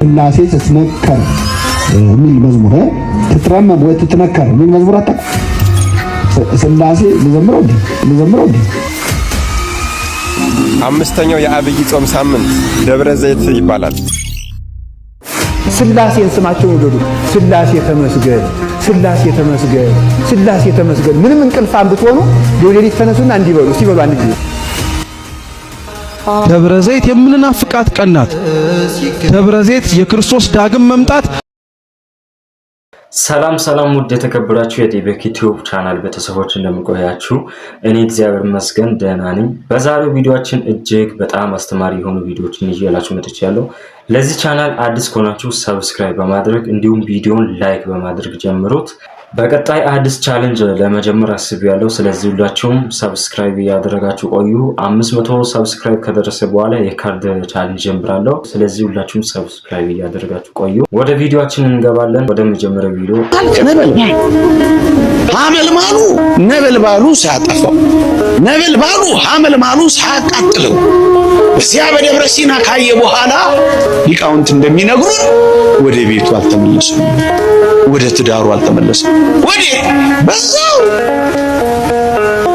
ስላሴ ስትነከር የሚል መዝሙር፣ ትትረመም ወይ ትትነከር የሚል መዝሙር አታውቅም? ስላሴ ልዘምረው እንዴ? ልዘምረው እንዴ? አምስተኛው የአብይ ጾም ሳምንት ደብረ ዘይት ይባላል። ስላሴን ስማቸውን ውደዱ። ስላሴ ተመስገን፣ ስላሴ ተመስገን፣ ስላሴ ተመስገን። ምንም እንቅልፋም ብትሆኑ ሌሊት ተነሱና እንዲበሉ ሲበሉ አንድ ጊዜ። ደብረ ዘይት የምንናፍቃት ቀን ናት። ደብረ ዘይት የክርስቶስ ዳግም መምጣት። ሰላም ሰላም፣ ውድ የተከበራችሁ የዲቤክ ዩቲዩብ ቻናል ቤተሰቦች፣ እንደምን ቆያችሁ? እኔ እግዚአብሔር ይመስገን ደህና ነኝ። በዛሬው ቪዲዮአችን እጅግ በጣም አስተማሪ የሆኑ ቪዲዮዎችን ይዤላችሁ መጥቻለሁ። ለዚህ ቻናል አዲስ ከሆናችሁ subscribe በማድረግ እንዲሁም ቪዲዮን like በማድረግ ጀምሩት። በቀጣይ አዲስ challenge ለመጀመር አስቤያለሁ። ስለዚህ ሁላችሁም subscribe እያደረጋችሁ ቆዩ። 500 subscribe ከደረሰ በኋላ የካርድ challenge ጀምራለሁ። ስለዚህ ሁላችሁም subscribe እያደረጋችሁ ቆዩ። ወደ ቪዲዮአችን እንገባለን። ወደ መጀመሪያው ቪዲዮ። ሐመልማሉ ነበልባሉ ሳያጠፋው፣ ነበልባሉ ሐመልማሉ ሳያቃጥለው በዚያ በደብረ ሲና ካየ በኋላ ሊቃውንት እንደሚነግሩን ወደ ቤቱ አልተመለሰም፣ ወደ ትዳሩ አልተመለሰም። ወዴት? በዛው።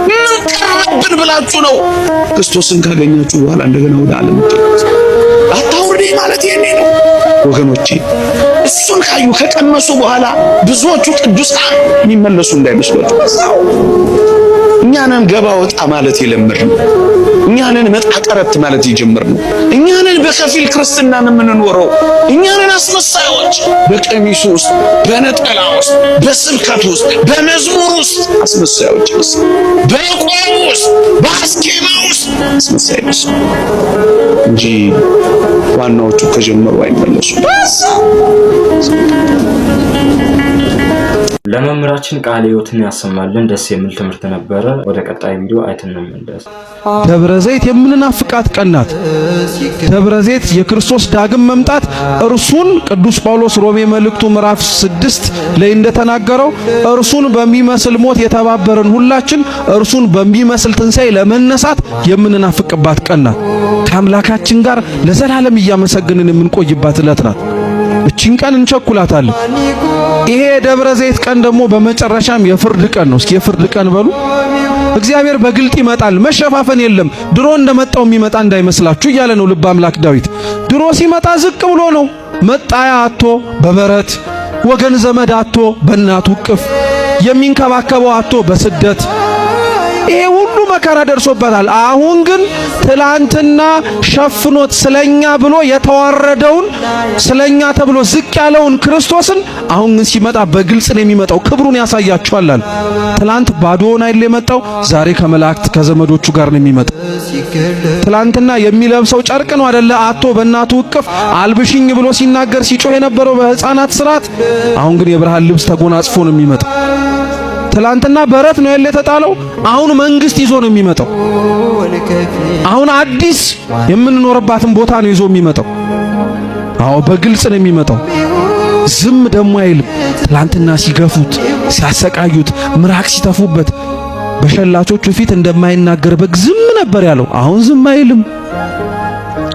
ምን ቀረብን ብላችሁ ነው? ክርስቶስን ካገኛችሁ በኋላ እንደገና ወደ ዓለም አታውርደኝ ማለት የኔ ነው ወገኖቼ። እሱን ካዩ ከቀመሱ በኋላ ብዙዎቹ ቅዱሳን የሚመለሱ እንዳይመስሏችሁ በዛው። እኛንን ገባ ወጣ ማለት የለመድነው፣ እኛንን መጣ ቀረት ማለት የጀመርነው፣ እኛንን በከፊል ክርስትናን የምንኖረው፣ እኛንን አስመሳዮች፣ በቀሚሱ ውስጥ፣ በነጠላ ውስጥ፣ በስብከት ውስጥ፣ በመዝሙር ውስጥ አስመሳዮች፣ በቆቡ ውስጥ፣ በአስኬማ ውስጥ አስመሳይ እንጂ ዋናዎቹ ከጀመሩ አይመለሱም። ለመምህራችን ቃለ ሕይወትን ያሰማልን። ደስ የሚል ትምህርት ነበረ። ወደ ቀጣይ ቪዲዮ አይተን እንመለስ። ደብረ ዘይት የምንናፍቃት ቀን ናት። ደብረ ዘይት የክርስቶስ ዳግም መምጣት፣ እርሱን ቅዱስ ጳውሎስ ሮሜ መልእክቱ ምዕራፍ 6 ላይ እንደተናገረው እርሱን በሚመስል ሞት የተባበርን ሁላችን እርሱን በሚመስል ትንሣኤ ለመነሳት የምንናፍቅባት ቀን ናት። ከአምላካችን ጋር ለዘላለም እያመሰገንን የምንቆይባት ዕለት ናት። እቺን ቀን እንቸኩላታለን። ይሄ የደብረ ዘይት ቀን ደግሞ በመጨረሻም የፍርድ ቀን ነው። እስኪ የፍርድ ቀን በሉ። እግዚአብሔር በግልጥ ይመጣል፣ መሸፋፈን የለም። ድሮ እንደመጣው የሚመጣ እንዳይመስላችሁ እያለ ነው ልበ አምላክ ዳዊት። ድሮ ሲመጣ ዝቅ ብሎ ነው። መጣያ አጥቶ በበረት፣ ወገን ዘመድ አጥቶ በእናቱ እቅፍ፣ የሚንከባከበው አጥቶ በስደት፣ ይሄ ሁሉ መከራ ደርሶበታል። አሁን ግን ትላንትና ሸፍኖት ስለኛ ብሎ የተዋረደውን፣ ስለኛ ተብሎ ዝቅ ያለውን ክርስቶስን አሁን ግን ሲመጣ በግልጽ ነው የሚመጣው። ክብሩን ያሳያችኋል። ትላንት ባዶውን አይደል የመጣው፣ ዛሬ ከመላእክት ከዘመዶቹ ጋር ነው የሚመጣው። ትላንትና የሚለብሰው ጨርቅ ነው አይደለ አቶ በእናቱ እቅፍ አልብሽኝ ብሎ ሲናገር ሲጮህ የነበረው በሕፃናት ስርዓት፣ አሁን ግን የብርሃን ልብስ ተጎናጽፎ ነው የሚመጣው። ትላንትና በረት ነው ያለ የተጣለው፣ አሁን መንግስት ይዞ ነው የሚመጣው። አሁን አዲስ የምንኖርባትን ቦታ ነው ይዞ የሚመጣው። አዎ፣ በግልጽ ነው የሚመጣው። ዝም ደሞ አይልም። ትላንትና ሲገፉት፣ ሲያሰቃዩት፣ ምራቅ ሲተፉበት በሸላቾቹ ፊት እንደማይናገር በግ ዝም ነበር ያለው። አሁን ዝም አይልም።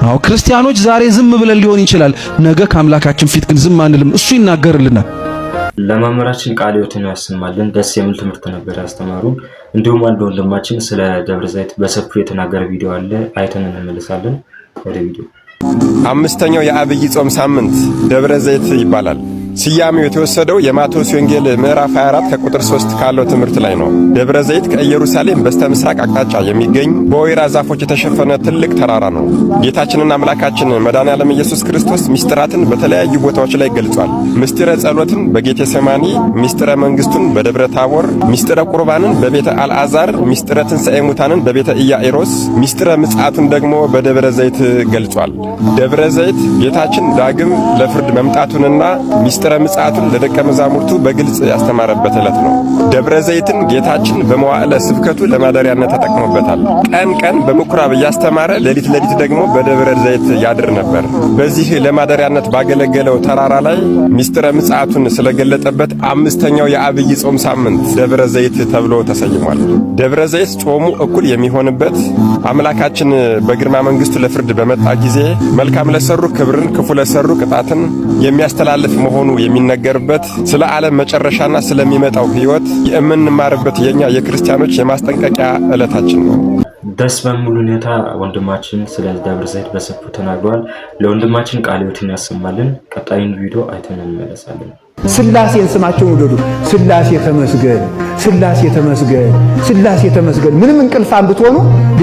አዎ፣ ክርስቲያኖች ዛሬ ዝም ብለን ሊሆን ይችላል። ነገ ከአምላካችን ፊት ግን ዝም አንልም። እሱ ይናገርልናል። ለመምህራችን ቃለ ሕይወትን ያሰማልን። ደስ የሚል ትምህርት ነበር ያስተማሩን። እንዲሁም አንድ ወንድማችን ስለ ደብረ ዘይት በሰፊው የተናገረ ቪዲዮ አለ፣ አይተን እንመለሳለን። ወደ ቪዲዮ። አምስተኛው የአብይ ጾም ሳምንት ደብረ ዘይት ይባላል። ስያሜው የተወሰደው የማቴዎስ ወንጌል ምዕራፍ 24 ከቁጥር 3 ካለው ትምህርት ላይ ነው። ደብረ ዘይት ከኢየሩሳሌም በስተ ምስራቅ አቅጣጫ የሚገኝ በወይራ ዛፎች የተሸፈነ ትልቅ ተራራ ነው። ጌታችንና አምላካችን መድኃኔዓለም ኢየሱስ ክርስቶስ ምስጢራትን በተለያዩ ቦታዎች ላይ ገልጿል። ምስጢረ ጸሎትን በጌቴሴማኒ፣ ምስጢረ መንግስቱን በደብረ ታቦር፣ ምስጢረ ቁርባንን በቤተ አልዓዛር፣ ምስጢረ ትንሣኤ ሙታንን በቤተ ኢያኢሮስ፣ ምስጢረ ምጽአቱን ደግሞ በደብረ ዘይት ገልጿል። ደብረ ዘይት ጌታችን ዳግም ለፍርድ መምጣቱንና ምስጢረ ምጽአቱን ለደቀ መዛሙርቱ በግልጽ ያስተማረበት ዕለት ነው። ደብረ ዘይትን ጌታችን በመዋዕለ ስብከቱ ለማደሪያነት ተጠቅሞበታል። ቀን ቀን በምኩራብ እያስተማረ ሌሊት ሌሊት ደግሞ በደብረ ዘይት ያድር ነበር። በዚህ ለማደሪያነት ባገለገለው ተራራ ላይ ምስጢረ ምጽአቱን ስለገለጠበት አምስተኛው የአብይ ጾም ሳምንት ደብረ ዘይት ተብሎ ተሰይሟል። ደብረ ዘይት ጾሙ እኩል የሚሆንበት፣ አምላካችን በግርማ መንግስቱ ለፍርድ በመጣ ጊዜ መልካም ለሰሩ ክብርን፣ ክፉ ለሰሩ ቅጣትን የሚያስተላልፍ መሆኑ የሚነገርበት፣ ስለ ዓለም መጨረሻና ስለሚመጣው ሕይወት የምንማርበት የኛ የክርስቲያኖች የማስጠንቀቂያ ዕለታችን ነው። ደስ በሚል ሁኔታ ወንድማችን ስለ ደብረ ዘይት በሰፊው ተናግሯል። ለወንድማችን ቃለ ሕይወትን ያሰማልን። ቀጣዩን ቪዲዮ አይተን እንመለሳለን። ስላሴን ስማቸውን ውደዱ። ስላሴ ተመስገን፣ ስላሴ ተመስገን፣ ስላሴ ተመስገን። ምንም እንቅልፋም ብትሆኑ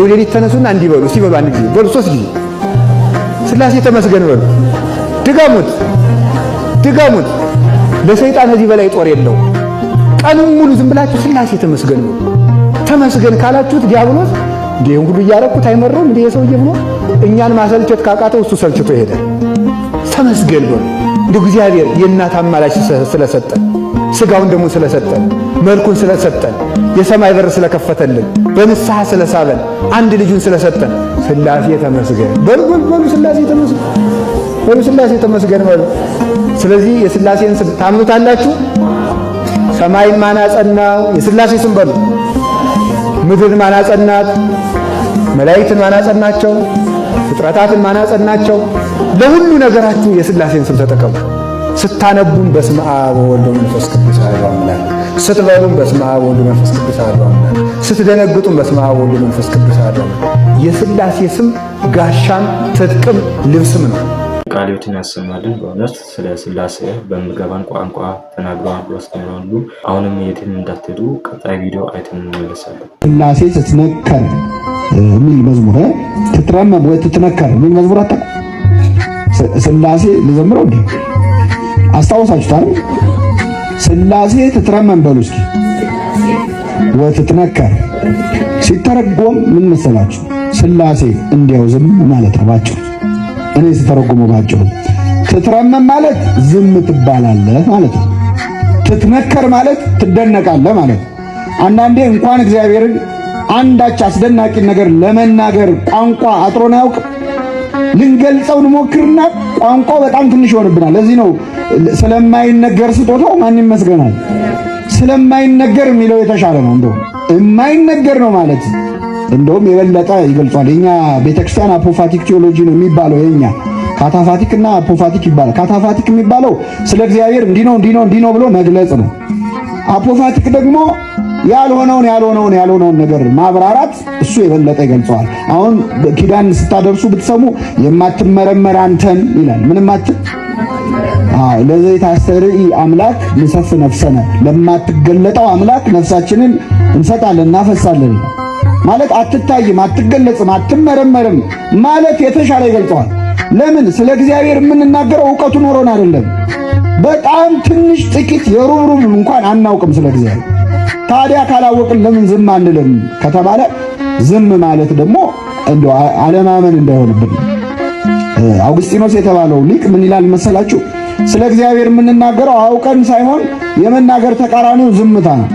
ሌሊት ተነሱና እንዲህ በሉ። እስቲ በሉ፣ አንድ ጊዜ በሉ፣ ሶስት ጊዜ ስላሴ ተመስገን በሉ። ድገሙት፣ ድገሙት። ለሰይጣን ከዚህ በላይ ጦር የለው። ቀኑን ሙሉ ዝም ብላችሁ ስላሴ ተመስገን በሉ። ተመስገን ካላችሁት ዲያብሎስ እንዲህ ሁሉ እያረኩት አይመረውም እንዲህ የሰውዬ ብሎ እኛን ማሰልቸት ካቃተው እሱ ሰልችቶ ይሄዳል። ተመስገን በሉ። እንዲሁ እግዚአብሔር የእናት አማላጅ ስለሰጠን፣ ስጋውን ደግሞ ስለሰጠን፣ መልኩን ስለሰጠን፣ የሰማይ በር ስለከፈተልን፣ በንስሐ ስለሳበን፣ አንድ ልጁን ስለሰጠን ስላሴ ተመስገን በሉ በሉ በሉ፣ ስላሴ ተመስገን በሉ፣ ስላሴ ተመስገን በሉ። ስለዚህ የስላሴን ስም ታምኑታላችሁ። ሰማይን ማን አጸናው? የስላሴ ስም በሉ። ምድርን ማን አጸናት? መላእክትን ማን አጸናቸው? ፍጥረታትን ማን አጸናቸው? ለሁሉ ነገራችሁ የስላሴን ስም ተጠቀሙ። ስታነቡም በስመ አብ ወወልድ ወመንፈስ ቅዱስ አሐዱ አምላክ፣ ስትበሉም በስመ አብ ወወልድ ወመንፈስ ቅዱስ አሐዱ አምላክ፣ ስትደነግጡም በስመ አብ ወወልድ ወመንፈስ ቅዱስ አሐዱ አምላክ። የስላሴ ስም ጋሻም ትጥቅም ልብስም ነው። ቃለ ሕይወትን ያሰማልን። በእውነት ስለ ስላሴ በሚገባን ቋንቋ ተናግረዋል፣ አስተምረዋል። አሁንም የትም እንዳትሄዱ፣ ቀጣይ ቪዲዮ አይተን እንመለሳለን። ስላሴ ስትነከር የሚል መዝሙር፣ ትትረመም ወይ ትትነከር የሚል መዝሙር አታውቅም? ስላሴ ልዘምረው እንዴ? አስታውሳችሁት አይደል? ስላሴ ትትረመም በሉ እስኪ ወትትነከር ሲተረጎም ምን መሰላችሁ? ስላሴ እንዲያው ዝም ማለት ነው ባጭሩ። እኔ ስተረጉመው ባጭሩ ትትረመም ማለት ዝም ትባላለህ ማለት ነው። ትትነከር ማለት ትደነቃለህ ማለት ነው። አንዳንዴ እንኳን እግዚአብሔርን አንዳች አስደናቂ ነገር ለመናገር ቋንቋ አጥሮን አያውቅም። ልንገልጸው እንሞክርና ቋንቋው በጣም ትንሽ ይሆንብናል። ለዚህ ነው ስለማይነገር ስጦታው ማን ይመስገናል? ስለማይነገር የሚለው የተሻለ ነው። እንደውም የማይነገር ነው ማለት እንደውም የበለጠ ይገልጿል። የኛ ቤተክርስቲያን apophatic theology ነው የሚባለው። የኛ cataphatic እና apophatic ይባላል። Cataphatic የሚባለው ስለ እግዚአብሔር እንዲህ ነው፣ እንዲህ ነው፣ እንዲህ ነው ብሎ መግለጽ ነው። Apophatic ደግሞ ያልሆነውን ያልሆነውን ያልሆነውን ነገር ማብራራት፣ እሱ የበለጠ ይገልጸዋል። አሁን ኪዳን ስታደርሱ ብትሰሙ የማትመረመር አንተን ይላል። ምንም አትል፣ አዎ፣ ለዘኢታስተርኢ አምላክ ንሰፍ ነፍሰነ፣ ለማትገለጠው አምላክ ነፍሳችንን እንሰጣለን፣ እናፈሳለን ማለት አትታይም፣ አትገለጽም፣ አትመረመርም ማለት የተሻለ ይገልጸዋል። ለምን? ስለ እግዚአብሔር የምንናገረው እውቀቱ ኖሮን አይደለም። በጣም ትንሽ ጥቂት የሩብሩብ እንኳን አናውቅም ስለ እግዚአብሔር። ታዲያ ካላወቅን ለምን ዝም አንልም ከተባለ ዝም ማለት ደግሞ እንደው አለማመን እንዳይሆንብን አውግስጢኖስ የተባለው ሊቅ ምን ይላል መሰላችሁ? ስለ እግዚአብሔር የምንናገረው አውቀን ሳይሆን የመናገር ተቃራኒው ዝምታ ነው።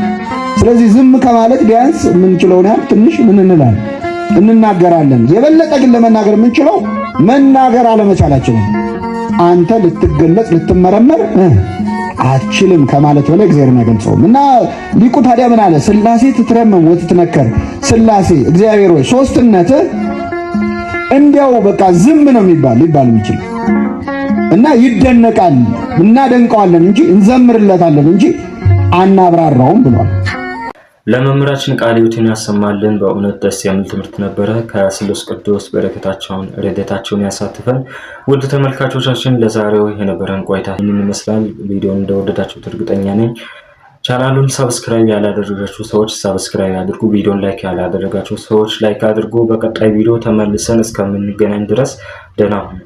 ስለዚህ ዝም ከማለት ቢያንስ የምንችለውን ያህል ትንሽ ምን እንላለን፣ እንናገራለን። የበለጠ ግን ለመናገር የምንችለው መናገር አለመቻላችንን፣ አንተ ልትገለጽ ልትመረመር አትችልም ከማለት በላይ እግዚአብሔርን አይገልጸውም። እና ሊቁ ታዲያ ምን አለ? ስላሴ ትትረመም ወትትነከር፣ ስላሴ እግዚአብሔር ወይ ሶስትነት እንዲያው በቃ ዝም ነው የሚባል ሊባል የሚችል እና ይደነቃል፣ እናደንቀዋለን እንጂ እንዘምርለታለን እንጂ አናብራራውም ብሏል። ለመምህራችን ቃለ ሕይወትን ያሰማልን። በእውነት ደስ የሚል ትምህርት ነበረ። ከስሉስ ቅዱስ በረከታቸውን ረድኤታቸውን ያሳትፈን። ውድ ተመልካቾቻችን ለዛሬው የነበረን ቆይታ ይህንን ይመስላል። ቪዲዮን እንደወደዳችሁት እርግጠኛ ነኝ። ቻናሉን subscribe ያላደረጋችሁ ሰዎች subscribe አድርጉ። ቪዲዮን like ያላደረጋችሁ ሰዎች like አድርጉ። በቀጣይ ቪዲዮ ተመልሰን እስከምንገናኝ ድረስ ደህና ሁኑ።